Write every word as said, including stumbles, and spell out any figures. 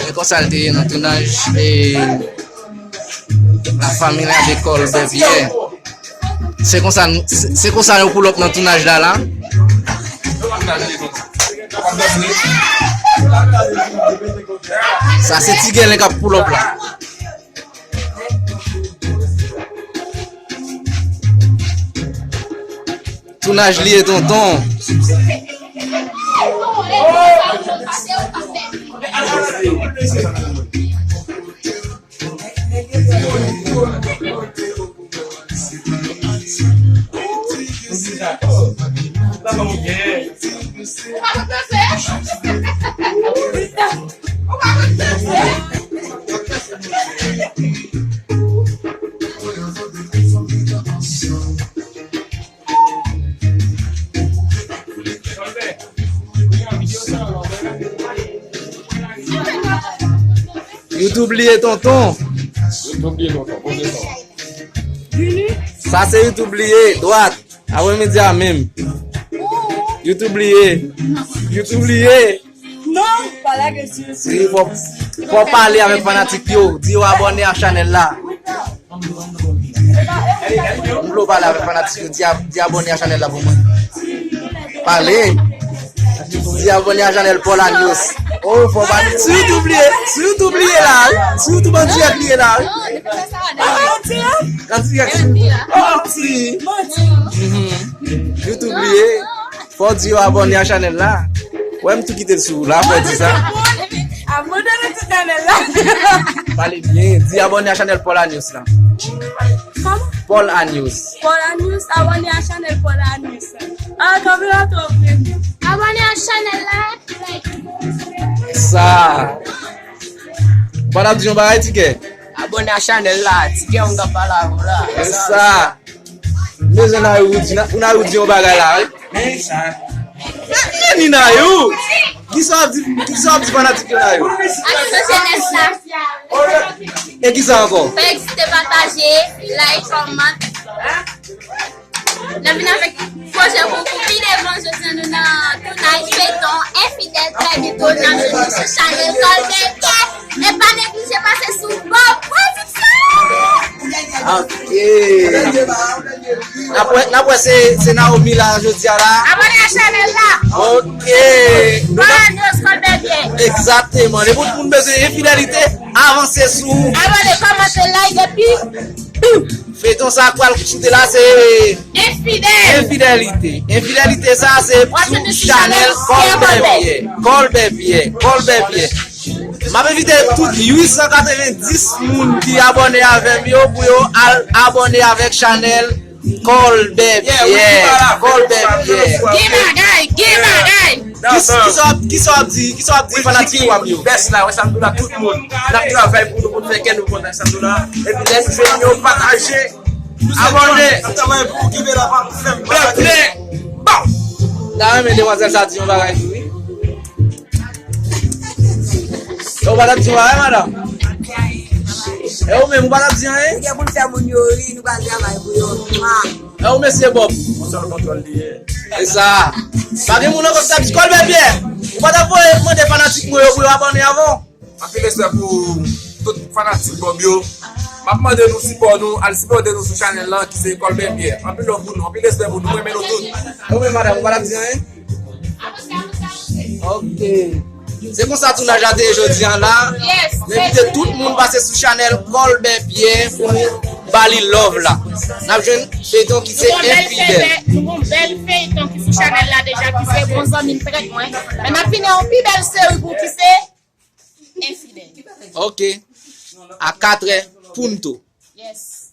E konsa l te ye nan tounaj e La Familia de Colbert Pierre. Se konsa, se, se konsa yo pull up nan tounaj la la. Sa se Ti Gèlen k ap pull up la. Tounaj li ye tonton. YouTube li ye tonton. YouTube li ye tonton. Poze sa. Sa se YouTube li ye, dwat. Apre midi a menm. YouTube li ye. YouTube li ye. Non, pa lage sou YouTube. Wi, fò, fò pale avèk fanatik yo. Di yo abòne a chanèl la. M vle w pale avèk fanatik yo. Di, a- di abòne a chanèl la pou mwen. Pale. Di abòne a chanèl Paul Anios. Oh, fò pale. Sou YouTube li ye. Sou YouTube li ye la, wi. Sou YouTube an dirèk li ye la, wi. An dirèk. An dirèk. Manti. Mhm. YouTube li ye. Fò w di yo abòne a chanèl la. Wè m tou kite l sou ou la, fò w di sa. Abòne sou chanèl la. Pale byen, di abòne a chanèl Paul Anios la. Kòman? Paul Anios. Paul Anios, abòne a chanèl Paul Anios la. Ah, kamera twò pre. Abòne a chanèl la, like. Sa. Ou pa t ap di yon bagay, Ti Kè? Abòne a chanèl la, Ti Kè, yon gap pale avè w la. Sa. M bezwen Nayou di, na- pou Nayou di yon bagay la, wi. Men sa. Men ni Nayou. Kisa w ap di, kisa w ap di fanatik yo, Nayou? Ak tout jenès la. E kisa ankò? Pa ezite pataje, like, kòmante. N ap vin avèk pwojè pou, pou pi devan, jodi a nou nan tounaj feyton Enfidèl, trè byento n ap jwenn nou sou chanèl Colbert Pierre. E pa neglije pase sou Bob Production! Ok. N ap wè, n ap wè se, se Naomi la jodi a la. Abòne a chanèl la. Ok. Bob Production, Colbert Pierre. Egzakteman. Depi tout moun bezwen enfidelite, avanse sou. Abòne, kòmante, like, epi Feyton sa k pral choute la se Enfidèl. Enfidelite. Enfidelite sa se sou chanèl Colbert Pierre. Colbert Pierre. Colbert Pierre. M ap envite tout uit san katrevendis moun ki abòne avè m yo pou yo al abòne avèk chanèl Colbert Pierre. Colbert Pierre. Gen bagay, gen bagay. Kis- Kisa w ap- kisa w ap di, kisa w ap di fanatik ou ap yo? Best la, wè sa m di w la, tout moun. N ap travay pou nou, pou nou fè kè nou kontan, sa m di w la. Epi lè nou jwenn yo, pataje, abòne. N ap travay pou ou, kenbe la, pa fè m pataje. Bon. Ta renmen demwazèl sa di yon bagay tou, wi. E ou pa t ap di yon bagay, madanm? E ou menm, ou pa t ap di anyen? Gen pou n fè moun yo ri, nou pral travay pou yo. Mwa. E ou mesye Bob? Konsèl kontwòl li ye. E sa. Pa gen moun ankò ki t ap di Colbert Pierre. Ou pa t ap voye mande fanatik mwen yo pou yo abòne avè w? Anpil respè pou tout fanatik Bob yo. M ap mande nou sipò nou, al sipòte nou sou chanèl lan ki se Colbert Pierre. Anpil love pou nou, anpil respè pou nou, mwen renmen nou tout. E ou menm madanm, ou pa t ap di anyen? Ok. Se konsa tounaj la te ye jodi a la. Yes. M envite tout moun pase sou chanèl Colbert Pierre pou ba li love la. N ap jwenn feyton ki se Enfidèl. Nou gon bèl feyton ki sou chanèl la deja, ki se bon zanmi m trèt mwen. Men n ap vini yon pi bèl seri pou ki se Enfidèl. Ok. A katrè punto. Yes.